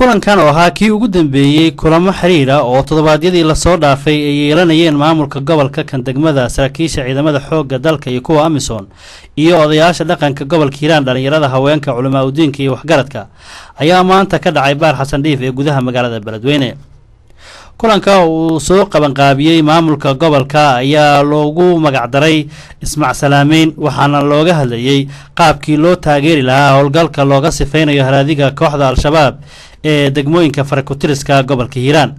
Kulankan oo ahaa kii ugu dambeeyey kulamo xiriira oo toddobaadyadii lasoo dhaafay ay yeelanayeen maamulka gobolka, kan degmada, saraakiisha ciidamada xoogga dalka iyo kuwa AMISOM iyo odayaasha dhaqanka gobolka Hiiraan, dhalinyarada, haweenka, culamaa udiinka iyo waxgaradka, ayaa maanta ka dhacay Baar Xasan Dhiif ee gudaha magaalada Beledweyne. Kulanka uu soo qabanqaabiyey maamulka gobolka ayaa loogu magacdaray ismacsalaameyn, waxaana looga hadlayey qaabkii loo taageeri lahaa howlgalka looga sifeynayo haraadiga kooxda Al-Shabaab ee degmooyinka farakutiriska gobolka Hiiraan.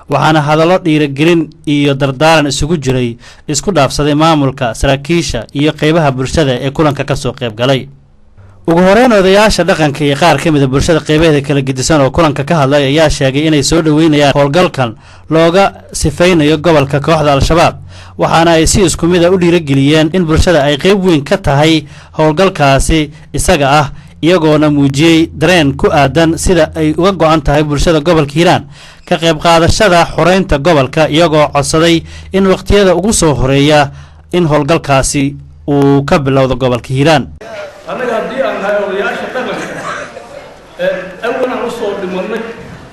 Waxaana hadallo dhiirigelin iyo dardaaran isugu jiray isku dhaafsaday maamulka, saraakiisha iyo qeybaha bulshada ee kulanka kasoo qayb galay. Ugu horeyn, odayaasha dhaqanka iyo qaar ka mida bulshada qeybaheeda kala gedisan oo kulanka ka hadlay ayaa sheegay inay soo dhoweynayaan howlgalkan looga sifeynayo gobolka kooxda Al-Shabaab, waxaana ay si isku mid a u dhiirigeliyeen in bulshada ay qeyb weyn ka tahay howlgalkaasi isaga ah, iyagoona muujiyey dareen ku aadan sida ay uga go-an tahay bulshada gobolka Hiiraan ka qayb qaadashada xoreynta gobolka, iyagoo codsaday in waqtiyada ugu soo horeeya in howlgalkaasi uu ka bilowdo gobolka Hiiraan. Annaga haddii aan nahay odayaasha dhaqanka, awalaan usoo dhimanay,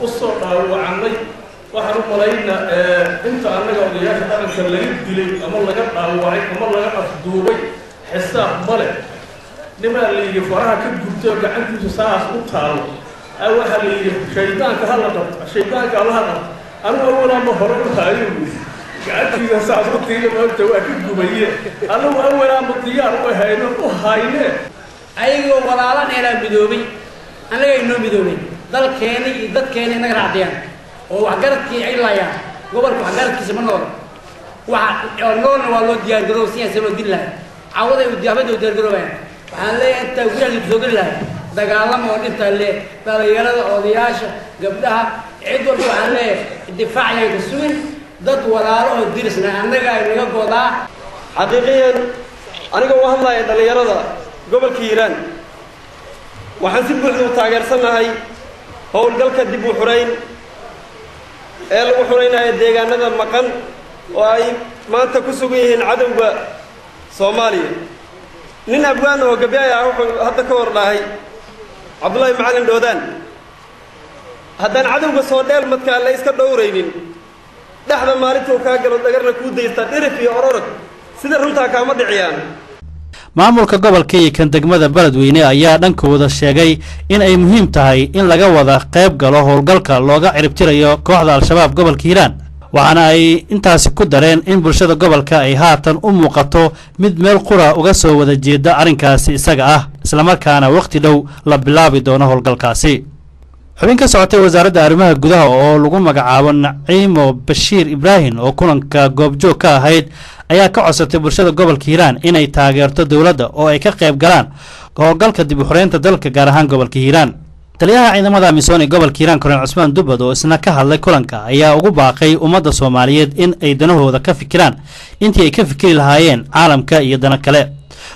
usoo dhaawacannay, waxaan u malaynaa inta annaga odayaasha dhaqanka laga dilay ama laga dhaawacay ama laga afduubay xisaab ma leh. Nimaa la yidhi faraha ka gubtay oo gacantiisu saas u taalo, waxaa la yidhi shaydaanka ha la qabto, shaydaanka allaha qabto. Anigu awalaanba hore u haayo buyi, gacantiisa saas u tiila maanta waa ka gubaye. Anigu awalaanba diyaar u hayno u hayne. Ayagoo walaalan eelaa midoobay, annaga inoo midoobay, dalkeena iyo dadkeena inaga raacdiyaan oo waxgaradkii ay laayaan. Gobolka waxgaradkiisa ma nool, waxa oo noolna waa loo diyaargaroob siyaasa loo dili lahay, cawaday habada u diyaargaroobayaan. Waxaan leeyahay intaa guryaha kusoo geli lahay dagaalama oo dhintaa lee dhalinyarada, odayaasha, gabdhaha, cid walba waxaan leeyahay difaac yaan ka sugin dad walaalo oo dirisna annaga ay naga godaa. Xaqiiqiyan aniga u hadlaya dhallinyarada gobolka Hiiraan, waxaan si buuxda u taageersannahay howlgalka dib u xurayn ee lagu xuraynayo deegaanada maqan oo ay maanta ku sugan yihiin cadowga Soomaaliya. Nin abwaan oo gabyaay ah wuxuu hadda ka hor dhahay, Cabdullaahi Macallin Dhoodaan, haddaan cadowga soo dheel madkaa la iska dhowraynin, dhexda maalintuu kaa galo dhagarna kuu daysta, dhirif iyo ororod sida runtaa kaama dhiciyaan. Maamulka gobolka iyo kan degmada Beledweyne ayaa dhankooda sheegay in ay muhiim tahay in laga wada qayb galo howlgalka looga ciribtirayo kooxda Al-Shabaab gobolka Hiiraan, waxaana ay intaasi ku dareen in bulshada gobolka ay haatan u muuqato mid meel qura uga soo wada jeeda arrinkaasi isaga ah, islamarkaana wakhti dhow la bilaabi doono howlgalkaasi. Xubin ka socotay wasaaradda arrimaha gudaha oo lagu magacaabo Naciimo Bashiir Ibraahim oo kulanka goobjoog ka ahayd ayaa ka codsatay bulshada gobolka Hiiraan inay taageerto dowladda oo ay ka qayb galaan howlgalka dib u xoreynta dalka, gaar ahaan gobolka Hiiraan. Taliyaha ciidamada AMISOM ee gobolka Hiiraan, Korneel Cusmaan Dubbad, oo isna ka hadlay kulanka ayaa ugu baaqay ummadda Soomaaliyeed in ay danahooda ka fikiraan intii ay ka fikiri lahaayeen caalamka iyo dano kale,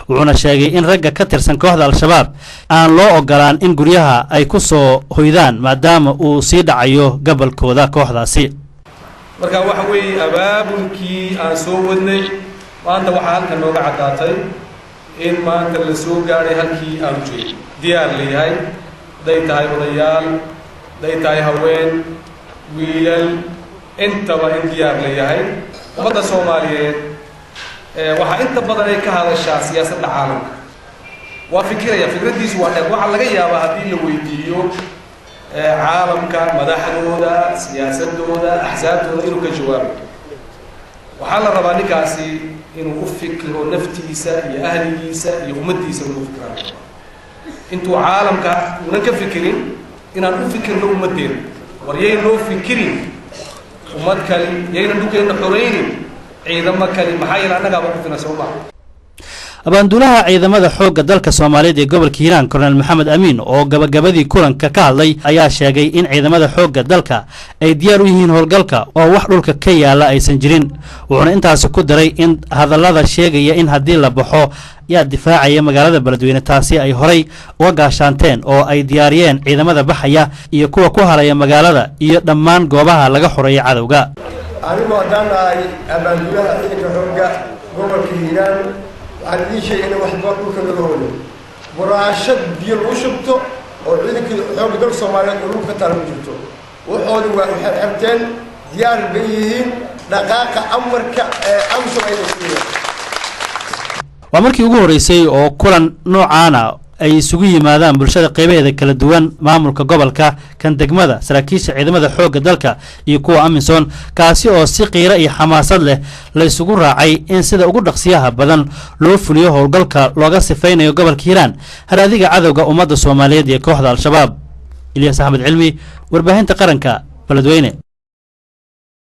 wuxuuna sheegay in ragga ka tirsan kooxda Al-Shabaab aan loo ogolaan in guryaha ay ku soo hoydaan maadaama uu sii dhacayo gobolkooda kooxdaasi. Marka waxa weeye abaabulkii aan soo wadnay maanta waxaa halkan nooga caddaatay in maanta la soo gaadhay halkii aanu jeedo, diyaar layahay, hadday tahay odayaal, hadday tahay haween, wiilal, intaba in diyaar la yahay. Ummadda Soomaaliyeed waxaa inta badan ay ka hadashaa siyaasadda caalamka, waa fikiraya, fikraddiisu waa dheer. Waxaa laga yaabaa haddii la weydiiyo caalamka madaxdooda, siyaasadooda, axsaabtooda inuu ka jawaabo. Waxaa la rabaa ninkaasi inuu u fikiro naftiisa iyo ahligiisa iyo ummaddiisa inuu fikiraan, intuu caalamka uunan ka fikirin inaan u fikirno ummaddeena. War yaynoo fikirin ummad kali, yaynan dhulkeenna xoraynin ciidamo kali, maxaa yeele annagaaba ku filan, soo maa? Abaanduulaha ciidamada xoogga dalka Soomaaliyeed ee gobolka Hiiraan, Korneel Maxamed Amiin, oo gabagabadii kulanka ka hadlay ayaa sheegay in ciidamada xoogga dalka ay diyaar u yihiin howlgalka oo wax dhulka ka yaala aysan jirin, wuxuuna intaasi ku daray in hadallada sheegaya in haddii la baxo yaa difaacaya magaalada Beledweyne taasi ay horay uga gaashaanteen oo ay diyaariyeen ciidamada baxaya iyo kuwa ku haraya magaalada iyo dhammaan goobaha laga xoreeyay cadowga. Anigu haddaan nahay abaanduulaha ciidanka xoogga gobolka Hiiraan, waxaan idiin sheegay in wax dhulka laga holo buraashad biyo lagu shubto Oo ciidankii xoogga dalka Soomaaliyeed oo lug ka taala ma jirto. Waxoodii waa waxay xirteen, diyaar bay yihiin, dhaqaaqa amarka ee AMISOM ayna siiyeen. Waa markii ugu horreysay oo kulan noocaana ay isugu yimaadaan bulshada qeybaheeda kala duwan, maamulka gobolka, kan degmada, saraakiisha ciidamada xoogga dalka iyo kuwa AMISOM, kaasi oo si qiiro iyo xamaasad leh la isugu raacay in sida ugu dhaqsiyaha badan loo fuliyo howlgalka looga sifaynayo gobolka Hiiraan haraadiga cadowga ummadda Soomaaliyeed iyo kooxda Al-Shabaab. Ilyaas Axmed Cilmi, Warbaahinta Qaranka, Beledweyne.